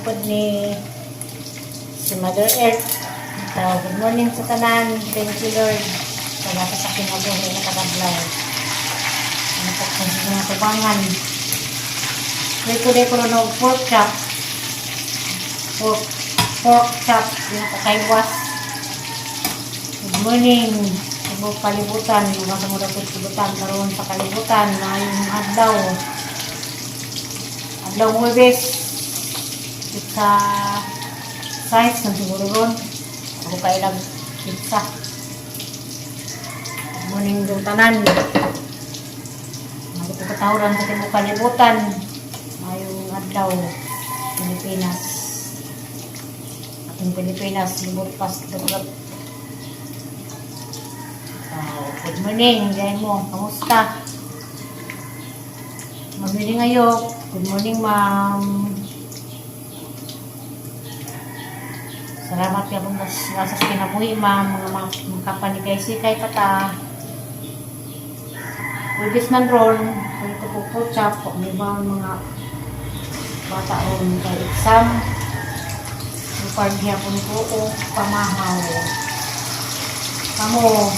pod ni si Mother Earth. So, good morning sa tanan. Thank you, Lord. Salamat sa kinabuhi na kakadlaw. Ano po kung sa mga tubangan. May ko ko no pork chop. Pork chop. Di na kakaywas. Good morning. Sa kalibutan. Mga sa mga kalibutan. Karoon sa kalibutan. Maayong adlaw. Adlaw Huwebes. Pizza size ng siguro ron. Ako kailang pizza. Good morning dong tanan. Mga katahuran sa tibuok kalibutan. Maayong adlaw, Pilipinas. Ating Pilipinas, libot pas dugot. Oh, good morning, gay mo. Kamusta? Mabili ngayon. Good morning, ma'am. Salamat kay kung nasa kinabuhi, ma'am. Mga makapanikay-sikay pa ta. Huwebes man ron. Ito po po chap. May ba mga bata ron kay exam. Lupad hapon ko o pamahaw. Kamo.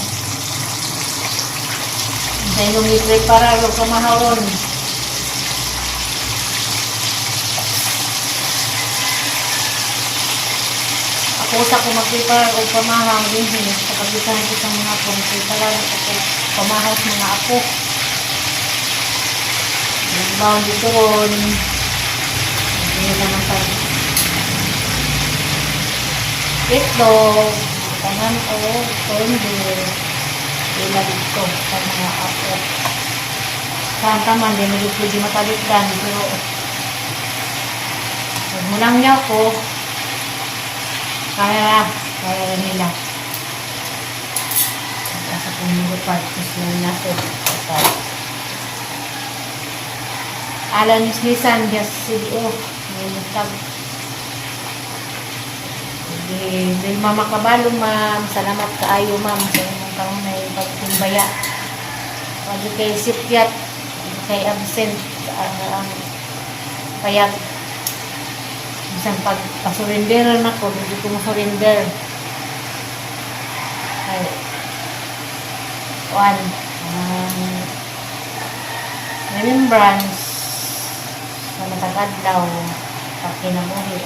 Sa inyong i-prepare o pamahaw ron. Ako sa ko mag-prepare og pamahaw din sa pagitan ko sa mga apo, mag-prepare ako pamahaw sa mga apo. Nagbaon dito ron. Hindi naman sa itlog, tanan o corned. Ila dito sa mga apo. Saan ka man, di mo pwede matalikdan, pero huwag mo lang niya ako. Kaya, kaya rin nila. Asa kong lupad, tapos yung nato. Alan Nisnisan, just CDO. May mutag. Hindi, Vilma Makabalo, ma'am. Salamat kaayo, ma'am, sa inyong kaunay pagkumbaya. Wag kay sipyat, kay absent, ang payag. Bisan pag pasurrender na ko, hindi ko mo-surrender. Ay, one, remembrance sa matag adlaw pag kinabuhi.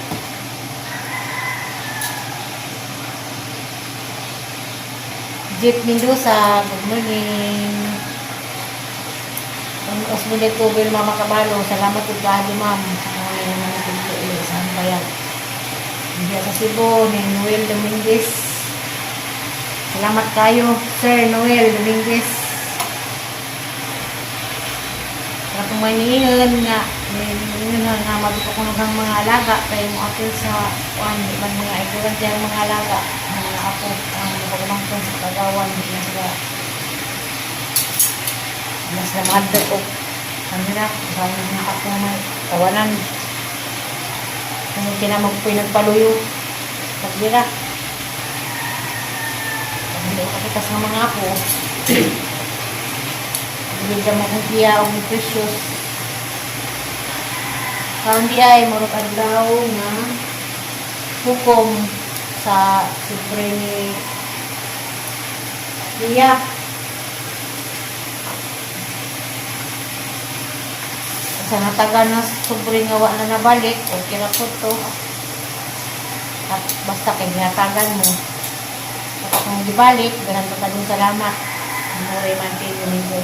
Jeep Mendoza, good morning. Ang Osmond Tubel, Mama Kabalo, salamat ug kaayo, ma'am. Sa mga mga tugtuloy sa bayag. Diya sa Cebu, ni Noel Dominguez. Salamat kayo, Sir Noel Dominguez. Para kung may niingan nga, may niingan nga mabuto ko ng mga alaga, kay mo apil sa kuan, ibang mga iguran diyang mga alaga, mga apo, ang pagumangkon sa kagawan, hindi na sila mas na ko. Kami na, sa mga apo may tawanan. Kung kinamag po'y nagpaluyo, pagbira. Pag hindi ko sa mga apo, hindi ka mo kung kiya o precious. Karon di ay, murag adlaw nga hukom sa siyempre ni Lia. Sa nataga na sobre nga wa na nabalik, okay ra po to. At basta kay gihatagan mo. At kung gibalik, ganang ka kadung salamat. Muray man kayo ninyo.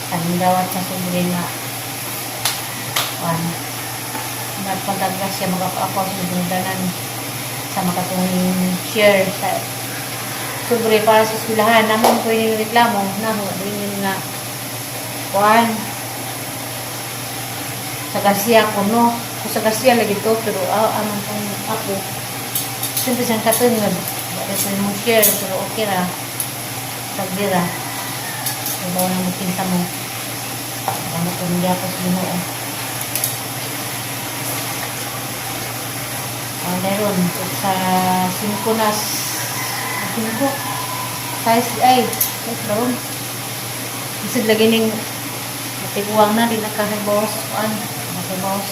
Tanggawat sa sobre nga one. Nagpagdagrasya magapa-ako sa dungdanan sa makatunging share sa sobre para sa eskwelahan. Namon ko yung reklamo na din yun nga kuan sa Garcia ko no. Kung sa Garcia lagi to, pero anong kong ako siyempre siyang katungod wala sa mo share, pero okay ra tagdira. Sabaw na mo kinsa mo. Ano kung hindi ako sa Ginoo. Ah, meron sa 5 na 5 size ay size ba ron? Isod lagi ning matiguang na di nakahibaws kuan nakahibaws.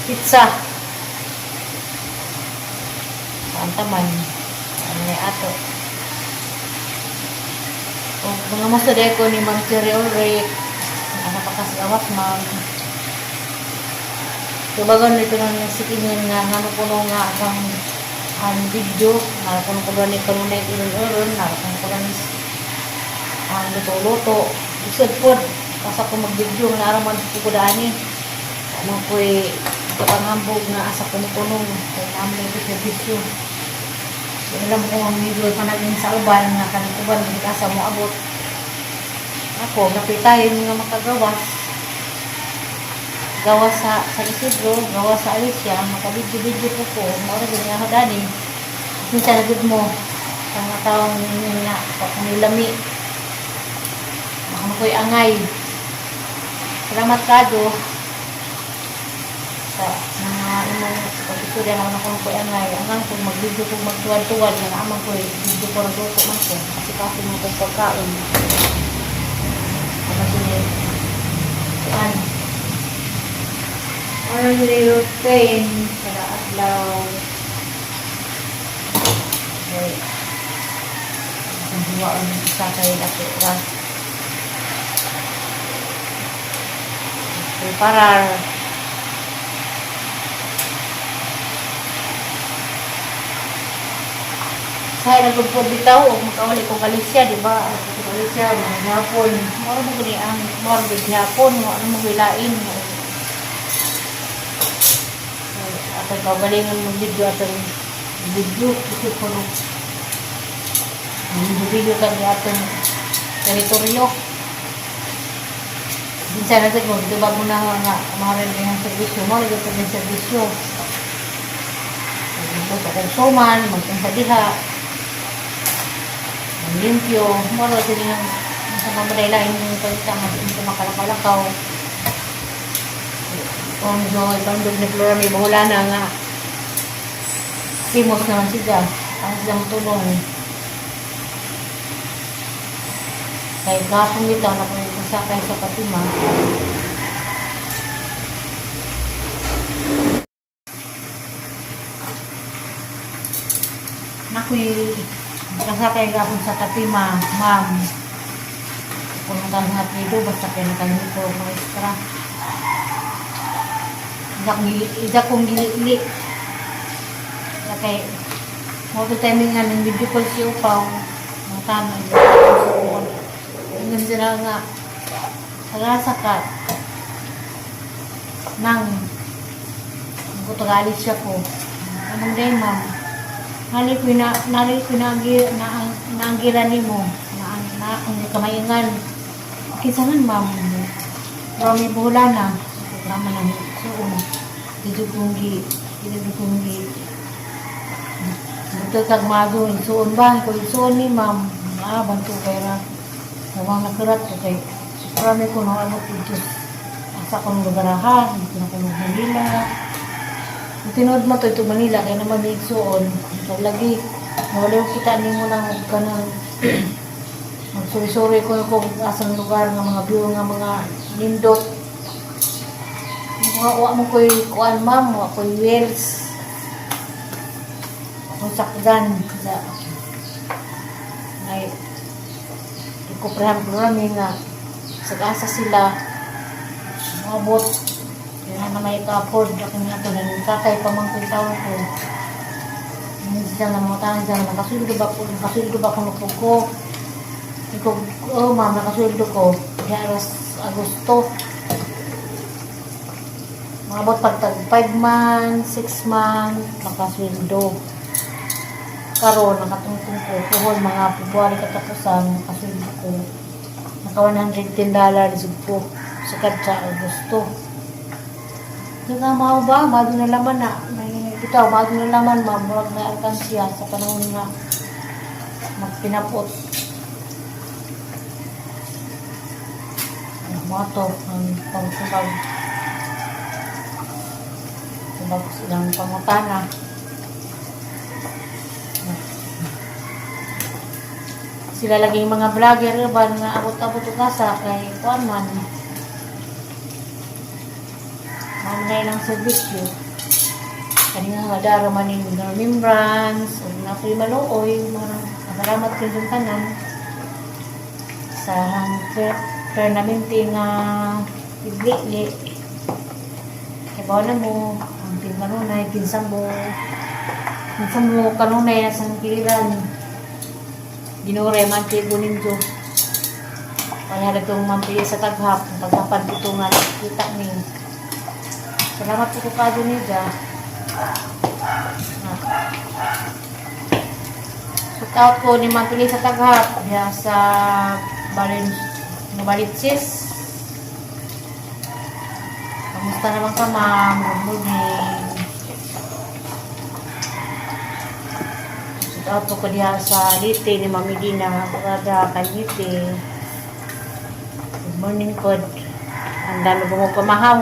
Pizza. Saan taman? Ano na ato? O, mga musta ko ni Ma'am Cherry Ulrich. Ano pa kasagawas, ma'am? Tubagon nito nang nagsikingan nga ngano kuno nga akang ang video, nga kuno kuno ni kanunay iron-iron, nga kuno kuno ni ang luto-luto. Isod pod, asa ko mag-video nga naaraman ko kudani. Ano ko'y kapanghambog nga asa ko mutunong kay naman ko servisyo. So, alam ko ang video pa naging sa uban nga kanang uban hindi asa mo abot. Ako, napitayin nga makagawas. Gawas sa San Isidro, gawas sa Alicia, makabidyo-bidyo po ko, mao ra gud nga ako dani. Minsan na gud mo, sa mga taong nga, pag nilami, baka makoy angay. Salamat kado sa mga imong pag-istorya na ako koy angay. Angang kung mag-video kung magtuwad-tuwad, nga amang ko'y video ko luto man ko. Kasi kasi mo kong pagkaon. Ano sila kuan. Ano sila routine kada adlaw. Okay. Ang hiwaon isa kay dako ra. Preparar. Sa nagpupod bitaw og makawali ko Galicia, di ba? Ako Galicia, mga hapon. Moro mo gani ang moro gud hapon, mo ano mo gilain. Atong kaugalingon mong video atong video kasi ko video kag atong teritoryo. Minsan na ko, dito ba mo na nga mga rin ang servisyo mo, lagi ko ng servisyo. Magluto kong suman, magpunta diha, maglimpyo, moro sila yung sa mamadaylain yung pagkita, mas hindi makalakaw-lakaw. Kung so, ibang ni Flora may bahulana nga, simos naman siya, ang silang tulong. Kaya gapong bitaw na kung sakay sa Fatima. Nakoy nakasakay gapon sa Fatima, ma'am. Kung ang nga pido, basta kaya nakalimit ko mga extra. Ida kong gili-ili. Kaya mo to timing nga ng video call si Upaw. Mga tama. Ingan sila nga Pag-asa ka nang kutagalis siya ko. Anong day, ma'am? Nali ko na na naanggira nimo na na akong kamaingan. Kinsa man, ma'am? Pero may buhula na. Programa na so dito kong gi dito kong gi dito kag mago isuon ba ko isuon ni ma'am. Ah, banto kay ra. Nawang nakurat ko kay marami ko nang ano dito asa kong lugar ha, dito na ko Manila. Tinuod mo to ito Manila kay naman may igsuon. So lagi nawala yung kita nimo nang kanang magsuri-suri ko kung asang lugar nga mga view nga mga nindot. Wa wa mo koy kuan ma'am, wa koy wheels. Akong sakdan sa ay ikuprehan ko rami nga sa sila maabot kaya na may ka-afford ako nga ito nang kakay pamangkin tao ko hindi sila na mga tangan sila nakasuldo ba kung ko ikaw, oh ma'am, nakasuldo ko kaya aras Agosto maabot pag tag 5 months, 6 months nakasweldo. Karon nakatungtong ko puhon mga February katapusan nakasweldo ko naka $110 ko sukad sa Agosto. Nga mao ba, mado na laman na may bitaw, mado na laman ma'am, murag na alkansya sa panahon nga magpinapot. Ano mo to, ang pagtubag. Tubag silang pangutana. Sila laging mga vlogger ba nga abot-abot og asa kay kuan man. Mamunay lang servisyo. Kani nga daro man ning remembrance ug napoy maluoy, mga salamat kay tanan sa permanente nga pigli. Kay na mo ang pinkanunay, kinsa mo kanunay na sa kiliran. Ginure man kay ninyo. Kaya itong mampili sa taghap, ang taghapan ito nga kita ni. Salamat po ko niya. Shout out ko ni Mampili sa taghap diya sa Balen Balitsis. Kamusta naman ka, ma'am? Good morning. Shout out po ko diha sa Liti ni Ma'am Medina, Rada Kanyite. Good morning po. Ang dami mo pamahaw.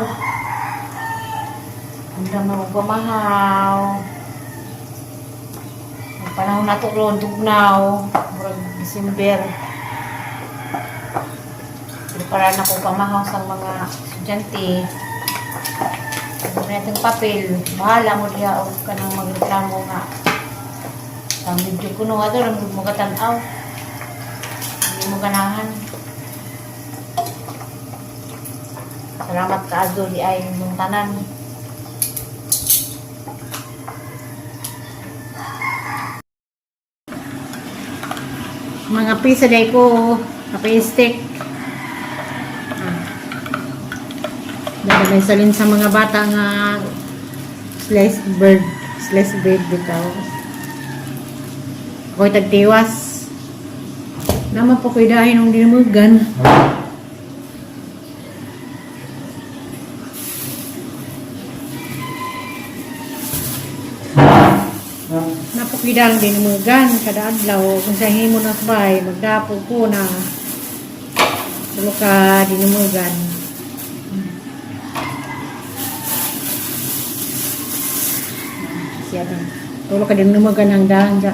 Ang dami mo pamahaw. Ang panahon na to ron, tugnaw. Murag December. Para na ko pamahaw sa mga estudyante. Ano natin papel. Bahala mo diha og kanang magreklamo nga. Ang video ko no ato lang mo katanaw. Hindi mo ganahan. Salamat ka di ay mong tanan. Mga pisa day ko, kape stick. Ah. Dahil salin sa mga bata nga sliced bread bitaw. Ako'y tagtiwas. Naman po ko'y dahil nung dinamugan. Napukidang dinamugan kada adlaw kung sa himo na sabay magdapo ko na tulo ka dinamugan. Siya na. Tulo ka dinamugan ang dahan dya.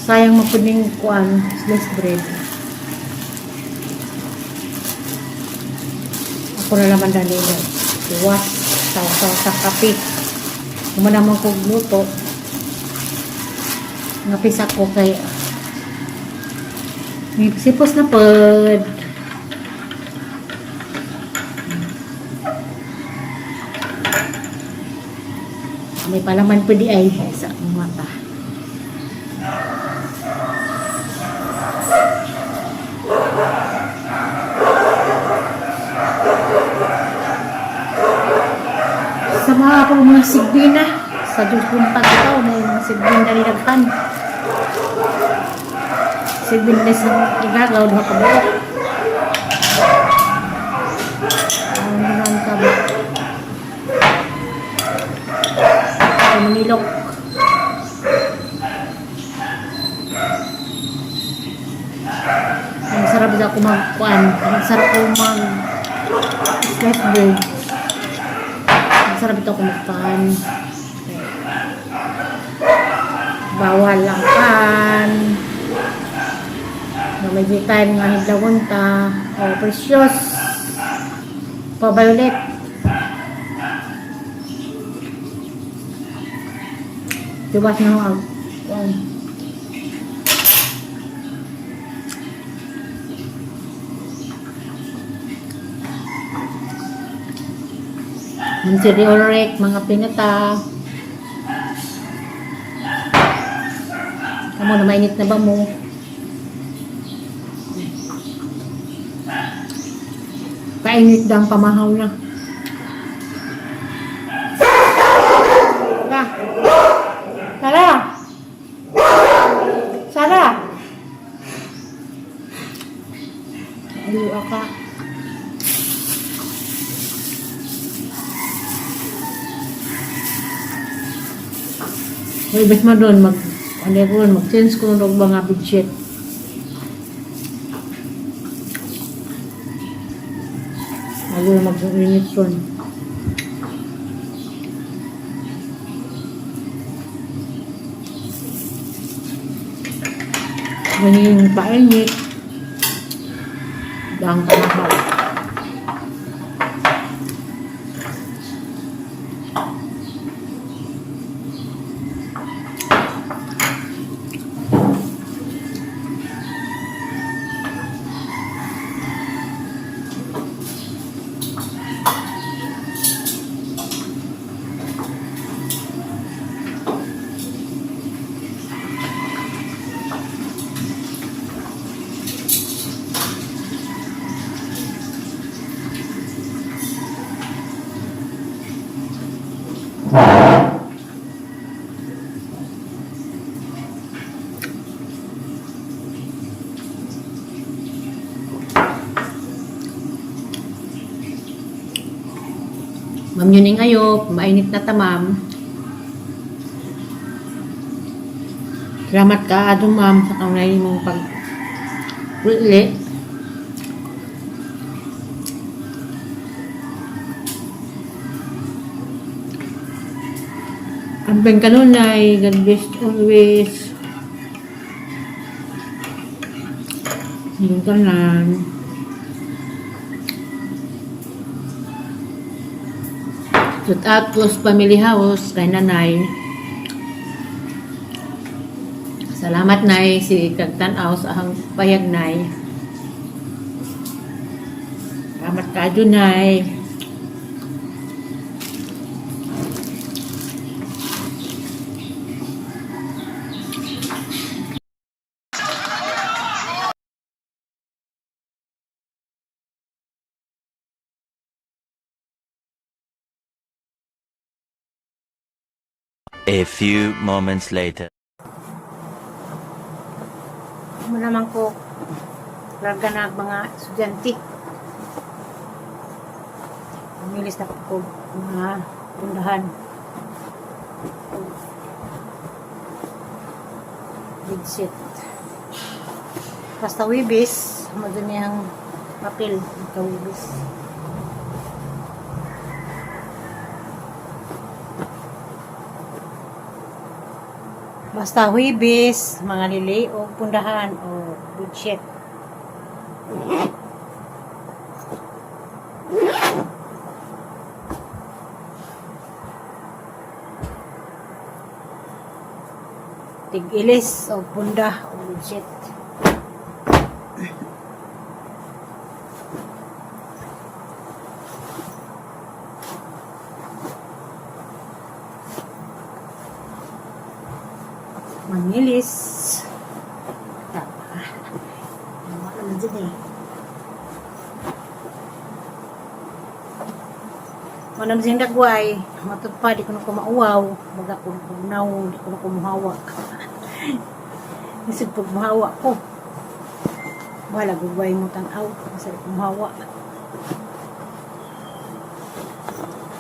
Sayang mapuning kuan sliced bread. Ako na naman dali. Iwas saw-saw sa kape. Kuma naman kong luto. Nga pisa ko kay may sipos na pod. May palaman po di ay sa akong mata. Sa mga po mga sigbina, sa Diyos buntag ito, may mga sigbin na nilagpan. Sigbin na sa igagaw, duha ka buok. Ang naman ka ba? Ay, manilok. Ang sarap daw ako magkuan. Ang sarap ko mag sliced bread. Ang sarap ito kumagpan. Bawal ang pan. Na may time nga hidlawon ta. Oh, precious. Pa-violet. Diba na ang kuan. Ma'am Ulrich, mga pinata. Kamo na mainit na ba mo? Painit daw ang pamahaw na. Tara. Tara. Sara. Aliw ka. Uy, bes mo doon, mag, ano ko, mag-change ko ng mga bedsheet. Bago na mag-init ron. Ganyan yung painit. Dang pamahaw. Ma'am Yuning Ayop, mainit na ta, ma'am. Salamat ka adong, ma'am, sa kaunay mong pag uli. Amping kanunay, God bless always. Yung tanan. Shout out to Family House kay Nanay. Salamat, Nay, si kagtan-aw sa ahang payag, Nay. Salamat kayo, Nay. A few moments later. Mo naman ko larga na ang mga estudyante. Umilis na ko mga pundahan. Bidsit. Basta wibis, madumi ang papel, kawibis. Basta Huwebes, mga lili o pundahan o budget. Tig-ilis o punda o budget. Mangilis. Tama. Ano naman dyan eh. Manam siyang dagway, matod pa, di ko na kumauwaw. Baga ko na kumnaw, di ko na kumuhawa. Isip pag muhawa ko. Wala, gugway mo tanaw. Masarap kumuhawa.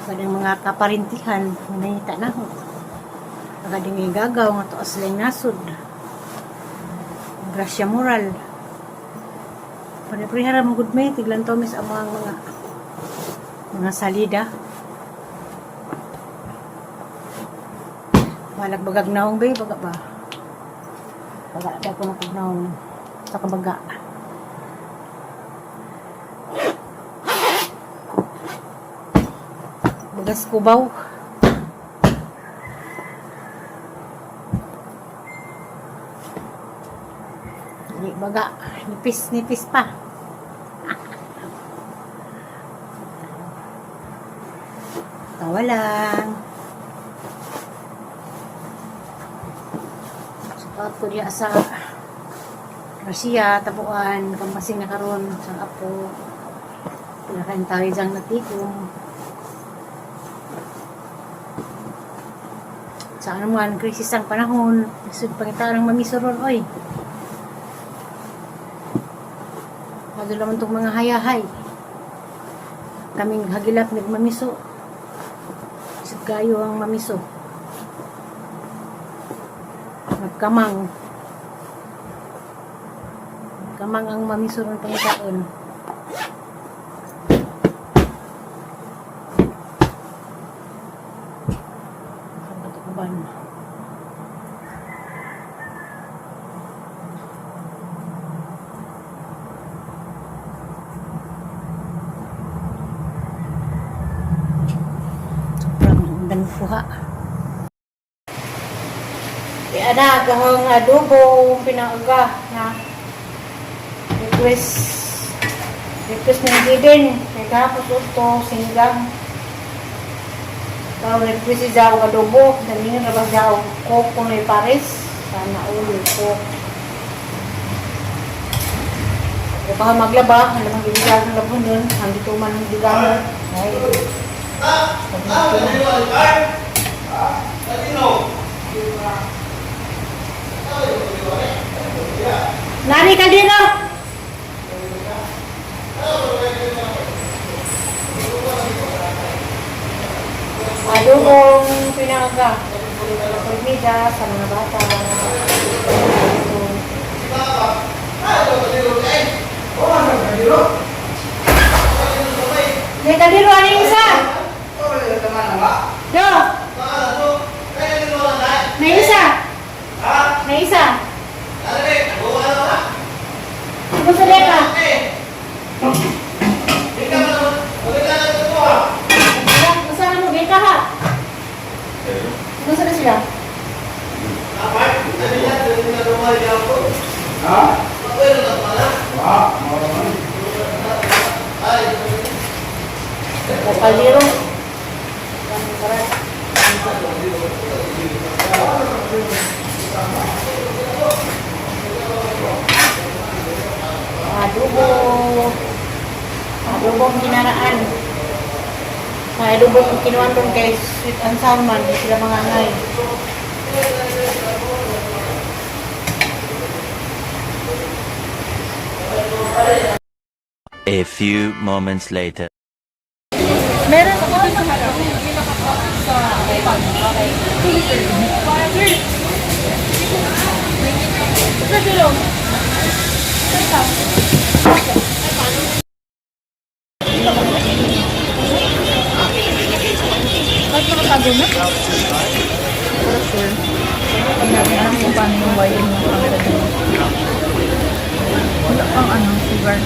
Kadang mga kaparintihan, manahita na ho. Kadang gagaw, nga to sila nasod. Grasya moral. Paniprihara mo good may, tiglan to mis ang mga salida. Walag bagag naong bay, baga ba? Baga daw ko na naong sa kabaga. Bagas kubaw. Di baga, nipis nipis pa. Tawa lang. Support ko diya sa Russia, Tabuan, Kambasing na karon sa apo. Pinakain tayo diyang natigong. Sa ano man, krisis ang panahon. Sud pangitarang mamisuron, oy. Ano naman itong mga hayahay. Kaming hagilap nagmamiso. Isip kayo ang mamiso. Nagkamang. Nagkamang ang mamiso ng pangitaon. Saan katukuban? Sobrang ganda kuha. Kaya na, gahong adobo, pinauga na request request ng Giden. Kaya kahapon ito, sinigang. Kaya request si Jaw adobo, dalingan na ba Jaw koko na pares? Sana ulo ko. O baka maglaba, alam ang gibigan ng labon nun, ang dito man ang bigahan. Ay, pag na. Ani kaldero. Adobong pinaka pagmida sa mga bata. Ito. May kaldero, ano yung isa? Do. May isa. May isa. Gusto niya ka? Gusto na mo, beka ha? Gusto na sila? O kaldero. Adobo. Adobong kinaraan. Mga adobong kinuan doon kay sweet and sour man. Di sila mga angay. A few moments later. Meron ako dun sa harap. May nakaka sa iPad. Sir! Sir, tulong. Sir, ka. Bakit nakatago na? Para sure. Hindi natin alam kung paano yung wiring ng camera dun. Wala pang ano, sugar.